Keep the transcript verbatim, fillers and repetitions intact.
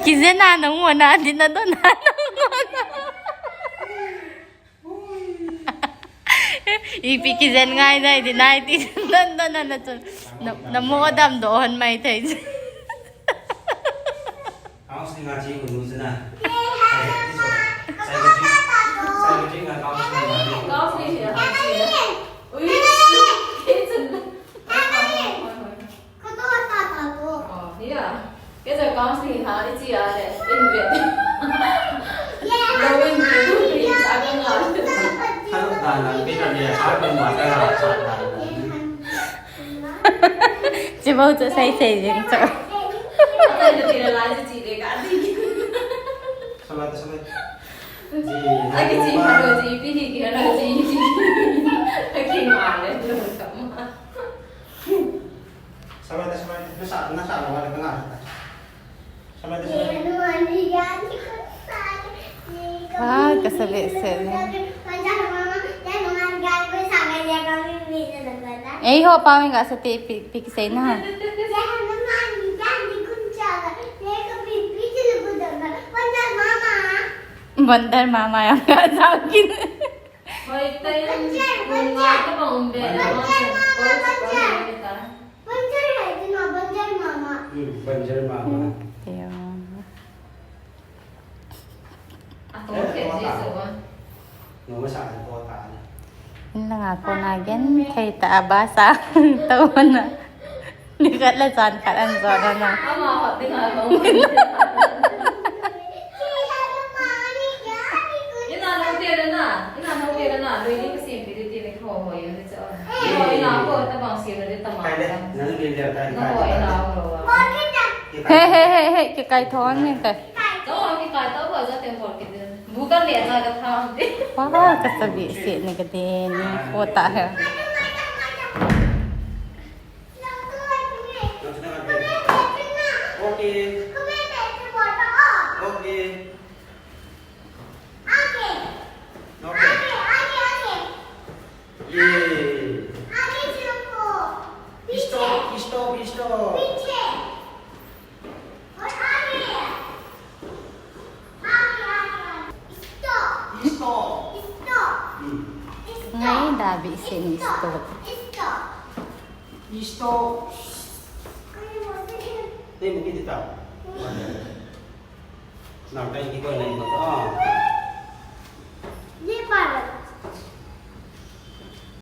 Kijen a nang mo na, di na do na nang mo na. Ipi kijen ngai nai di nai ti don don na na chun. Na, na mo dam do hon mai thei. Counseling a chi unu chana. Psychiatric, psychiatric a counseling a chi. Counseling hi a chi. Ui. Oh, yeah. Kei chu counseling ha, i chi a le, in ve. Lo in ve, in ve, sa ka nga. Hello, dan, dan, pe dan, ya, sa ka nga, sa ka nga, sa ka nga. Chi bou chu sei sei jing chu. Sa la, sa la. Ji, ai, ki chi ma lo, ji, pi hi ki lo, ji, ji. Ai, ki ma le, lo sa ma. Samai ta, samai ta. Nasa, nasa, wala ka nga. Samai ta, samai ta. Ah, kasabi se. Ei ho, pawing ka sa ti pi, pi kisei na. Wonder Mama yang ka sa kin. Hoi, tayo, kung nga ka bang umbe na, Banjar, Banjar, Banjar Mama. Hmm, Banjar Mama. Ayun. Ako, eh, kaya ako, Jesu ba? Nung masaan ko, taan. Yun lang ako na again. Kay taabasa. Tawa na. Ni khat la chan khat an zo na na. Ina no te na, ina no te na, lui ni kasi pili ti ni ko ho yun ni cha. Ko ina ko ta bang si na de ta ma. Kai le, na lui le ta. Na ko ina ko. He, he, he, he, kikai thon ni kai. Ka ong kikai tau ka ja teng bol kit din. Bu ka le na ka tham di. Wow, kasabi si ni ka din. Ko ta he. Okay. Okay. Okay. Ye. Stop, stop, stop. Stop. Hmm. Ngai da bi se ni stop. Stop. Te mo kiti ta. Na kai ki ko nai mo ta.